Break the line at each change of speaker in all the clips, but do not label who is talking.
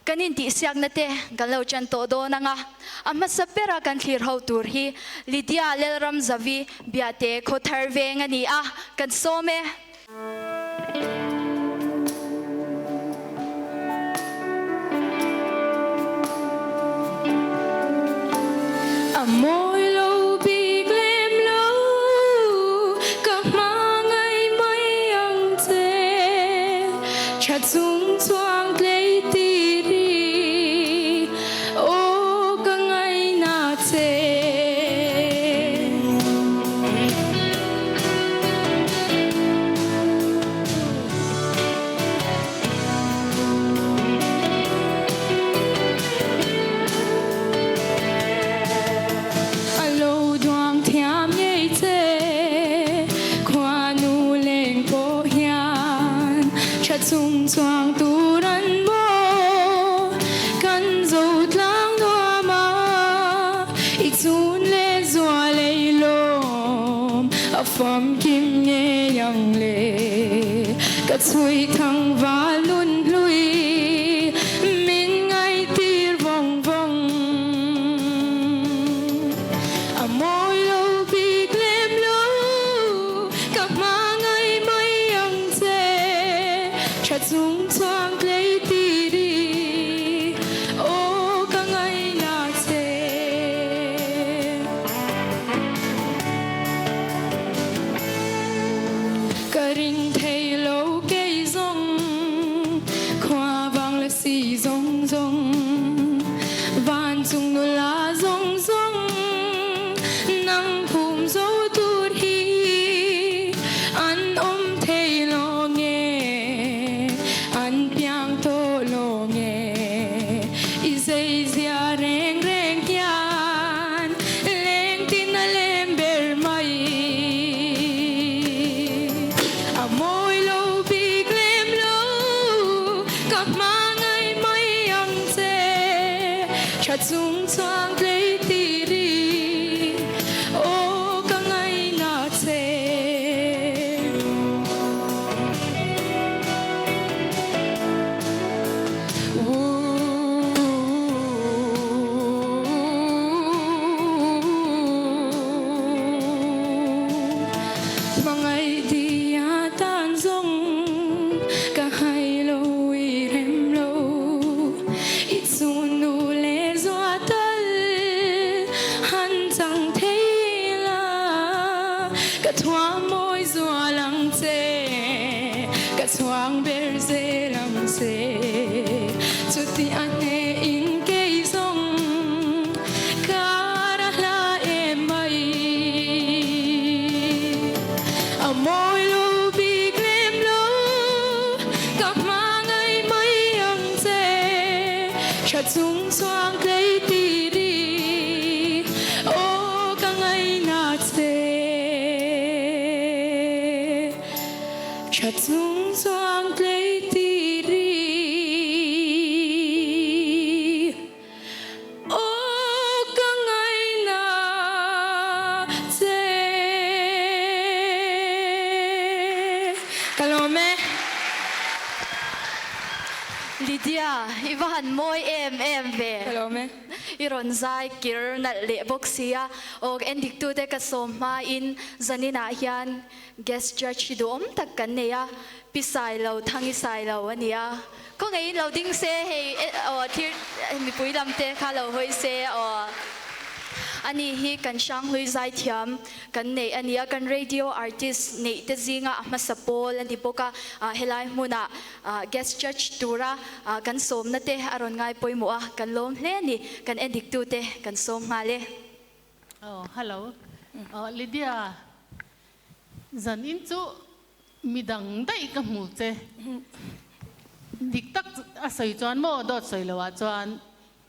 Kan intihsiakna te kan lo chan tawh dawn ang a, a hmasa bera kan thlir ho tur hi Lydia Lelramzavi Biate Khawthar veng a ni a, kan sawm e.
A mawi lo bik lem lo, ka hmangaih mai ang che. Tha chung chuang tlei tir i, aw ka ngaihna che. A lo duang thiam ngei che, khuanu leng pawh hian tha chung chuang tur an maw? Kan zo tlang nuam a, i chun leh zual ei lawm a famkim ngei ang le. Ka chhui thang val nun hlui min ngaihtir vawng vawng. A mawi lo bik lem lo, ka hma ngai mai ang che. Tha chung chuang tlei tir i, aw ka ngaihna che. Ka ring thei lo kei zawng, khua vang la si zawng zawng, van chung nula zawng zawng, nang phum zo tur hi an awm thei lo nge, an piang tawh lo nge, i zeizia reng reng hian leng tin a lem ber mai. A mawi lo bik lem lo, ka hma ngai mai ang che. Tha chung chuang tlei tir i, aw ka ngaina che. Hmangaih ti a tan zawng ka hai lo i rem lo, i chunnu leh zua tal han chang thei la, ka thuam mawi zual ang che, ka chhuang ber zel ang che, chuti a hneh in kei zawng Kar a hla em mai. A mawi lo bik lem lo, ka hma ngai mai ang che. Tha chung chuang tlei tir i, aw ka ngaina che. Tha chung chuang tlei tir i. Aw ka ngaina che. Ka lawm e.
Lydia, i va han mawi em em ve.
Ka lawm e.
I rawn zai kir nalh leh bawk sia. Aw ka endik tute ka sawm hmain zaninah hian guest judge hi duhawm tak kan nei a. Pi Sailo, Thangi Sailo a ni a. Khawngaihin lo ding se hei aw thir mipui lam te kha lo hawi se aw. Ani hi kan Hranghlui zaithiam kan neih a ni a, kan radio artist neih te zinga a hmasa pawl a ni bawk a, helai hmunah guest judge tura kan sawmna te a rawn ngai pawimawh a, kan lawm hle a ni, kan endik tute kan sawm nghal e.
Aw hello aw Lydia zan in chu Midang daih ka hmu che. Dik tak a sawi chuan maw dawt sawi lo ah chuan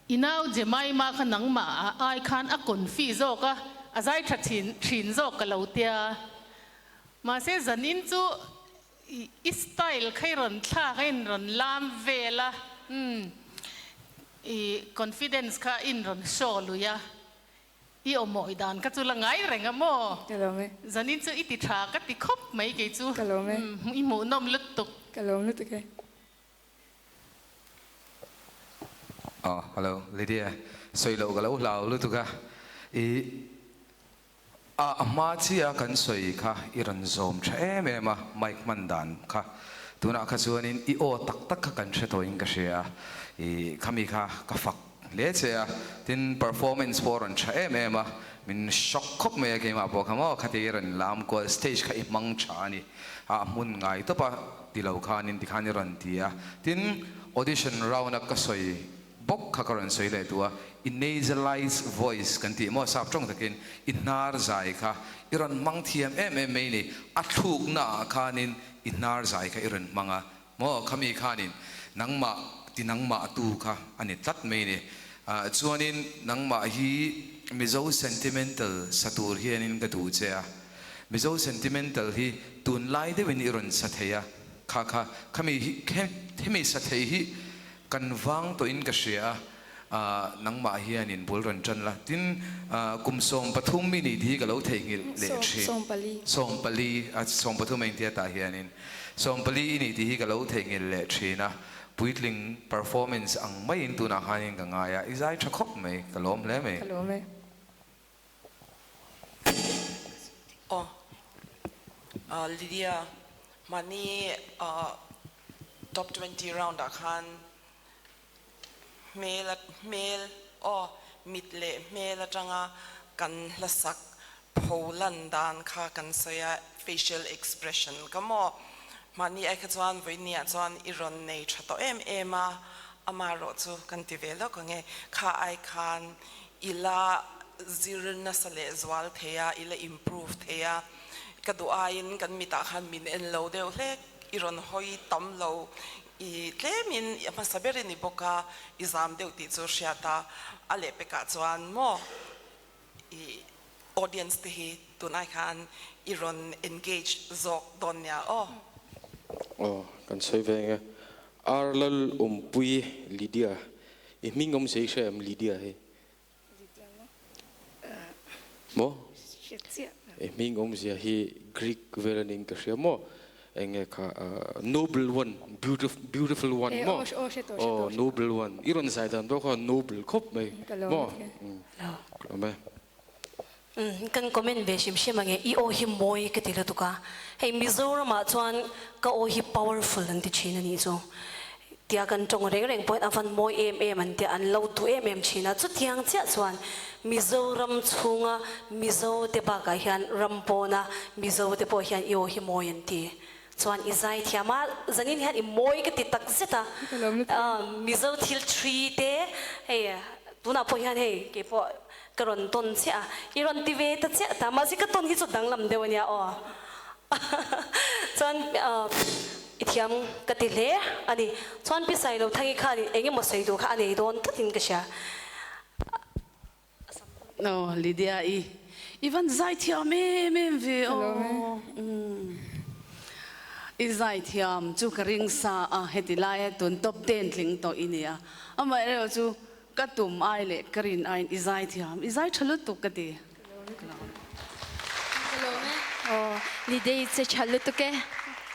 i nau Jemima kha nangmah ah ai khan a confi zawk a, a zai tha thin thin zawk ka lo tia. Mahse zanin chu i style kha i rawn thlak a in rawn lam vel a, umm i confidence kha in rawn show lui a. I aw mawi dan kha chu la ngai reng a maw?
Ka lawm e.
Zanin chu i ti tha ka ti khawp mai kei chu.
Ka lawm e.
I hmuhnawm lutuk.
Ka lawm lutuk e.
Aw hello Lydia, sawi loh ka lo hlau lutuk a, i a hma chiah a kan sawi kha i rawn zawm tha em em a, mic hman dan kha tunah kha chuanin i aw tak tak kha kan hre tawhin ka hria a, i khami kha ka fak hle che a, tin performance pawh a rawn tha em em a, min shock khawp mai a keimah pawh kha maw khati i rawn lam kual stage kha i hmang tha a ni, a hmun ngai tawp a. Ti lo khanin tikhan i rawn ti a, tin, audition round a ka sawi bawk kha ka rawn sawi leh duh a, i nasalized voice kan tih maw sap tawng takin i hnar zai kha i rawn hmang thiam em em mai ni, a thlukna ah khanin i hnar zai kha i rawn hmang a maw, khami khanin nangmah ti nangmah tu kha a ni tlat mai ni, ah chuanin nangmah hi Mizo sentimental sa tur hianin ka duh che a. Mizo sentimental hi tunlai deuhin i rawn sa thei a, kha kha khami hi hemi sa thei hi kan vang tawhin ka hria a, nangmah hianin bul rawn tan la, tin kum 13 mi nih hi ka lo theihnghilh leh thin, 14, 13 a intia tah hianin 14 i nih tih hi ka lo theihnghilh leh thin a, puitling performance ang maiin tunah khanin ka ngai a, i zai tha khawp mai, ka lawm hle mai.
Ka lawm e.
Aw Lydia, mahni top 20 round ah khan hmel hmel aw mit leh hmel atanga kan hlasak pho lan dan kha kan sawi a, facial expression ka maw? Mahni ai kha chuan vawinia chuan i rawn nei tha tawh em em a, amaherawh chu kan ti ve lawk ang e, kha ai khan I la zir nasa leh zual thei a, i la improve thei a, ka duh aiin kan mitah khan min en lo deuh hlek, i rawn hawi tam lo, i tlemin i hmasa ber i ni bawk a, i zam deuh tih chu hriat a, a lehpekah chuan maw i audience te hi tunai khan i rawn engage zawk dawn nia aw.
Aw, kan sawi ve ang e. Arlal Awmpui Lydia I hming awm sei hre em Lydia hi? Maw? I hming awmzia hi Greek vel a ning ka hria maw? Enge kha noble one, beautiful one maw? Aw noble one. I rawn zai dan pawh kha noble khawp mai maw? Ka lawm e.
Kan comment ve hrim hrim ange i aw hi mawi ka ti lutuk a, hei Mizoram ah chuan ka aw hi powerful an ti thin a nih chu, tia kan tawng reng reng pawhin a van mawi em em an tia an lo duh em em thin a, chutiang chiah chuan Mizoram chhunga Mizo te bakah hian ram pawna Mizo te pawh hian i aw hi mawi an ti chuan i zai thiam a, zanin hian i mawi ka ti tak zet a, Mizo thil thi te hei tunah pawh hian hei keipawh Ka rawn tawn chiah a, i rawn ti ve ta chiah ta, mahse ka tawn hi chu danglam deuh a nia aw. Chuan i thiam ka ti hle a ni. Chuan Pi Sailothangi khan eng emaw sawi duh kha a nei dawn tlatin ka hria.
Aw Lydia i i van zai thiam em em ve aw. I zai thiam chu ka ring sa a, heti laia tun top ten tling tawh i nia. Amaherawh chu Ka tum ai leh ka rin aiin i zai thiam, i zai tha lutuk ka ti.
Ka lawm e. Aw, Lidei che tha lutuk e.